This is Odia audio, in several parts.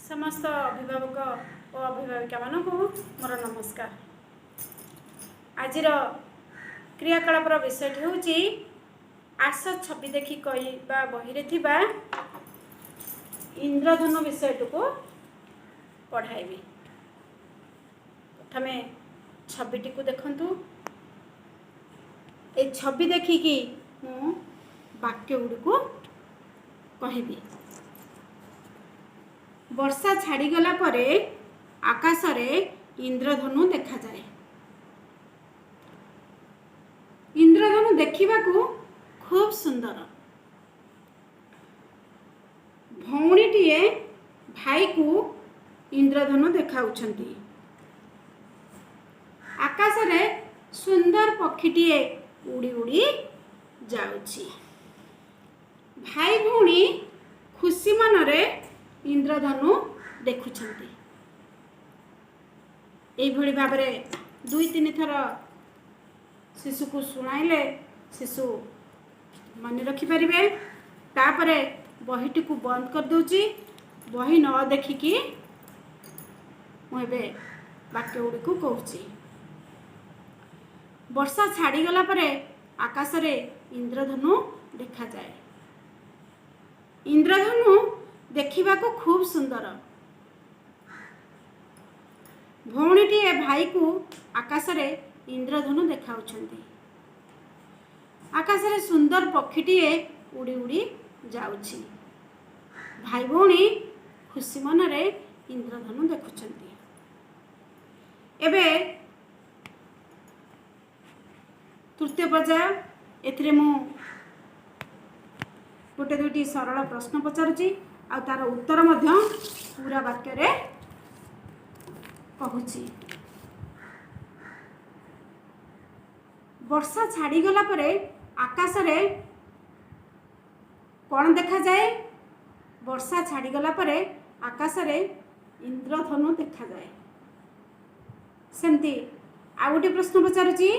ସମସ୍ତ ଅଭିଭାବକ ଓ ଅଭିଭାବିକାମାନଙ୍କୁ ମୋର ନମସ୍କାର। ଆଜିର କ୍ରିୟାକଳାପର ବିଷୟଟି ହେଉଛି ଆସ ଛବି ଦେଖି କହିବା ବହିରେ ଥିବା ଇନ୍ଦ୍ରଧନୁ ବିଷୟଟିକୁ ପଢ଼ାଇବି। ପ୍ରଥମେ ଛବିଟିକୁ ଦେଖନ୍ତୁ। ଏ ଛବି ଦେଖିକି ମୁଁ ବାକ୍ୟ ଗୁଡ଼ିକୁ କହିବି। ବର୍ଷା ଛାଡ଼ିଗଲା ପରେ ଆକାଶରେ ଇନ୍ଦ୍ରଧନୁ ଦେଖାଯାଏ। ଇନ୍ଦ୍ରଧନୁ ଦେଖିବାକୁ ଖୁବ୍ ସୁନ୍ଦର। ଭଉଣୀଟିଏ ଭାଇକୁ ଇନ୍ଦ୍ରଧନୁ ଦେଖାଉଛନ୍ତି। ଆକାଶରେ ସୁନ୍ଦର ପକ୍ଷୀଟିଏ ଉଡ଼ି ଉଡ଼ି ଯାଉଛି। ଭାଇ ଭଉଣୀ ଖୁସି ମନରେ ଇନ୍ଦ୍ରଧନୁ ଦେଖୁଛନ୍ତି। ଏଇଭଳି ଭାବରେ ଦୁଇ ତିନି ଥର ଶିଶୁକୁ ଶୁଣାଇଲେ ଶିଶୁ ମନେ ରଖିପାରିବେ। ତାପରେ ବହିଟିକୁ ବନ୍ଦ କରିଦେଉଛି। ବହି ନ ଦେଖିକି ମୁଁ ଏବେ ବାକ୍ୟ ଗୁଡ଼ିକୁ କହୁଛି। ବର୍ଷା ଛାଡ଼ିଗଲା ପରେ ଆକାଶରେ ଇନ୍ଦ୍ରଧନୁ ଦେଖାଯାଏ। ଇନ୍ଦ୍ରଧନୁ ଦେଖିବାକୁ ଖୁବ୍ ସୁନ୍ଦର। ଭଉଣୀଟିଏ ଭାଇକୁ ଆକାଶରେ ଇନ୍ଦ୍ରଧନୁ ଦେଖାଉଛନ୍ତି। ଆକାଶରେ ସୁନ୍ଦର ପକ୍ଷୀଟିଏ ଉଡ଼ି ଉଡ଼ି ଯାଉଛି। ଭାଇ ଭଉଣୀ ଖୁସି ମନରେ ଇନ୍ଦ୍ରଧନୁ ଦେଖୁଛନ୍ତି। ଏବେ ତୃତୀୟ ପର୍ଯ୍ୟାୟ। ଏଥିରେ ମୁଁ ଗୋଟେ ଦୁଇଟି ସରଳ ପ୍ରଶ୍ନ ପଚାରୁଛି ଆଉ ତାର ଉତ୍ତର ମଧ୍ୟ ପୁରା ବାକ୍ୟରେ କହୁଛି। ବର୍ଷା ଛାଡ଼ିଗଲା ପରେ ଆକାଶରେ କ'ଣ ଦେଖାଯାଏ? ବର୍ଷା ଛାଡ଼ିଗଲା ପରେ ଆକାଶରେ ଇନ୍ଦ୍ରଧନୁ ଦେଖାଯାଏ। ସେମିତି ଆଉ ଗୋଟେ ପ୍ରଶ୍ନ ପଚାରୁଛି।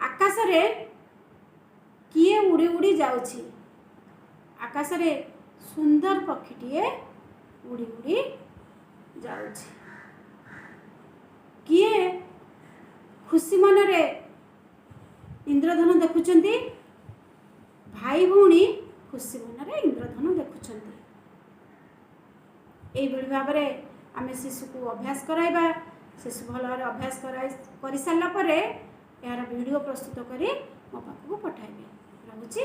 ଆକାଶରେ କିଏ ଉଡ଼ି ଉଡ଼ି ଯାଉଛି? ଆକାଶରେ ସୁନ୍ଦର ପକ୍ଷୀଟିଏ ଉଡ଼ି ଉଡ଼ି ଯାଉଛି। କିଏ ଖୁସି ମନରେ ଇନ୍ଦ୍ରଧନୁ ଦେଖୁଛନ୍ତି? ଭାଇ ଭଉଣୀ ଖୁସି ମନରେ ଇନ୍ଦ୍ରଧନୁ ଦେଖୁଛନ୍ତି। ଏଇଭଳି ଭାବରେ ଆମେ ଶିଶୁକୁ ଅଭ୍ୟାସ କରାଇବା। ଶିଶୁ ଭଲ ଭାବରେ ଅଭ୍ୟାସ କରାଇ କରିସାରିଲା ପରେ ଏହାର ଭିଡ଼ିଓ ପ୍ରସ୍ତୁତ କରି ମୋ ପାଖକୁ ପଠାଇବେ। ରହୁଛି,